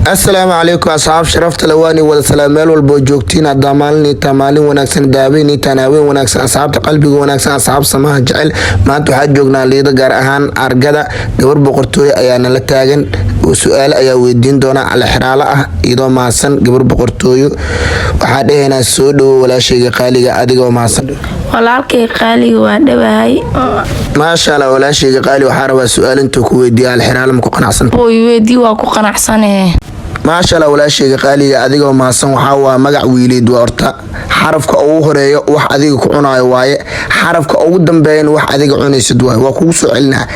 Asalaamu calaykum, asxaab sharafta le, waani wada salaam meel walboo joogtiin. Haddaa maalinaytaa maalin wanaagsan, daaweynaytaan haween wanaagsan, asxaabta qalbiga wanaagsan, asxaab samaha jecel. Maanta waxaa joognaa Liido, gaar ahaan Argada. Gabar boqortooyo ayaa nala taagan oo su-aalo ayaa weydiin doona alxiraalo ah, iyadoo mahadsan. Gabar boqortooyo waxaa dhehaynaa, soo dhowo walaashayga qaaliga, adigoo mahadsan. Walaalkay qaaliga, waa dhawahay. Maasha Allah, walaashayga qaali, waxaa rabaa su-aal intuu ku weydiiya. Alxiraalo, ma ku qanacsan? Weydii, waa ku qanacsanee. Maasha Allah, walaashayga qaaliga, adigoo mahadsan. Waxaa waa magac wiileed waa horta. Xarafka ugu horeeyo wax adiga ku cunaayo waaye, xarafka ugu dambeeyana wax adiga cunaysid waaye. Waa kugu soo celinaa.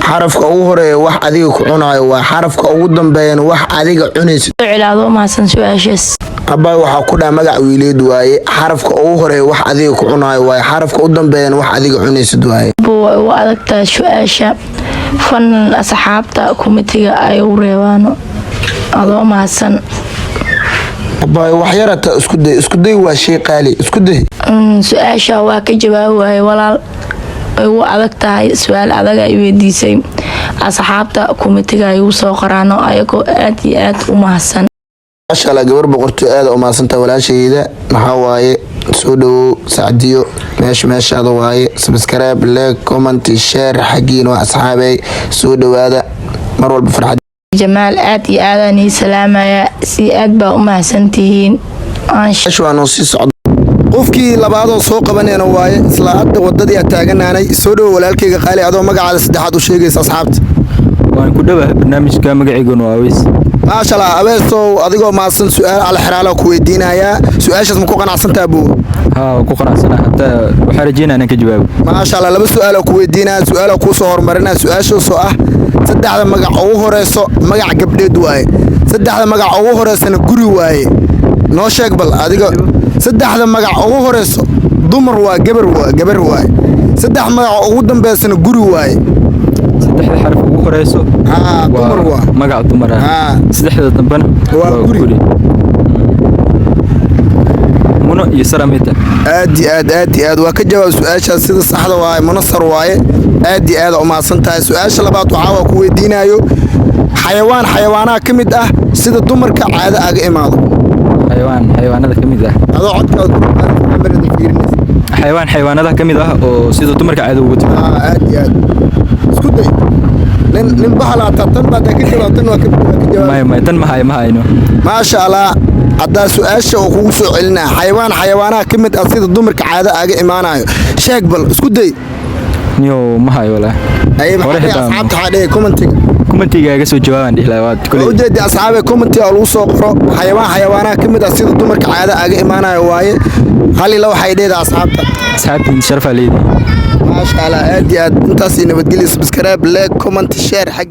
Xarafka ugu horeeyo wax adiga ku cunaayo waaye, xarafka ugu dambeeyana wax adiga cunaysid. Cilaado mahadsan su-aashaas. Abbaay, waxaa ku dhaha magac wiileed waaye, xarafka ugu horeeyo wax adiga ku cunaayo waaye, xarafka u dambeeyana wax adiga cunaysid waaye. Waa ugu adagtahay su-aasha. Fan asxaabta comment-iga ay u reebaano, adoo mahadsan. Abbaay, wax yarata isku day, isku day, waa shay qaali, isku day. Su-aasha waa ka jawaabi waaye, walaal, way ugu adag tahay. Su-aal adag ay weydiisay. Asxaabta comment-iga ay ugu soo qoraano, ayagoo aad iyo aad u mahadsan. Maasha Allah, gabar boqortooy, aada u mahadsantaha walaashayda. Maxaa waaye, soo dhawow Sacdiyo, meesha meeshaada waaye. Subscribe, like, comment, share xaggiina waa. Asxaabey, soo dhawaada mar walba, farxad. Jamaal, aad iyo aadaan ii salaamaya, si aad baa u mahadsantihiin. Meesha waa noo sii socda. Qofkii labaadoo soo qabanayna waaye, isla hadda wadadii aa taaganaanay. Soo dhowo walaalkayga qaali, adoo magacaada saddexaad u sheegaysa asxaabta. Waan ku dhowahay barnaamijka, magaciyguna waa Aweys. Maasha Allah, Aweesow, adigoo mahadsan, su-aal alxiraala ku weydiinayaa. Su-aashaas ma ku qanacsantaa, buu? Haa, waan ku qanacsanahay, hataa waxaa rajeynaya inaan ka jawaabo. Maasha Allah, laba su-aala ku weydiinaya, su-aala kuu soo horumarinaya. Su-aashaasoo ah, saddexda magac ugu horeyso magac gabdheed waaye, saddexda magac ugu horeysana guri waaye. Noo sheeg bal adiga. Saddexda magac ugu horeyso dumar waa, gabar waa, gabar waaye. Saddex magac ugu dambeysana guri waaye. Saddexda xaraf ugu horeyso Haa, dumar waa. Magac dumar ah. Haa. Saddexda dambena waa guri. Muno iyo Saramita. Aad iyo aad, aad iyo aad, waa ka jawaab su-aashaas sida saxda waaye. Munasar waaye. Aad iyo aad u mahadsan tahay. Su-aasha labaad waxaa waa ku weydiinayo xayawaan xayawaanaha ka mid ah sida dumarka caado aga imaado. Xayawaan xayawaanada ka mid ah. Adoo codkaada kamerada fiirinaysa. Xayawaan xayawaanada ka mid ah oo sida dumarka caado ugu timaado. Aa, aad iyo aad, isku day. Nin bahalaataa tan baad ka jawaab, tan waa ka jawaab. Maya, maya, tan ma hayo, ma hayno. Maasha Allah, haddaa su-aasha oo kugu soo celinaa, xayawaan xayawaanaha ka mid ah sida dumarka caado aga imaanayo, sheeg bal, isku day. Niyow, ma hayo walaa. Ay, Hore maxaa xitaa asxaabta waxaa dhigay comment-iga. Comment-iga iga soo jawaabaan dhihi lahaa waad waa kuley. Ujeedi asxaabe, comment-iga oo lagu soo qoro xayawaan xayawaanaha ka mid ah sida dumarka caado aga imaanayo waaye. Hal ila waxay dheedaa asxaabta. Asxaabtiin sharafaa leedihi. Maasha Allah, aad iyo aad, intaas iyo nabadgelya. Subscribe, like, comment, share xag.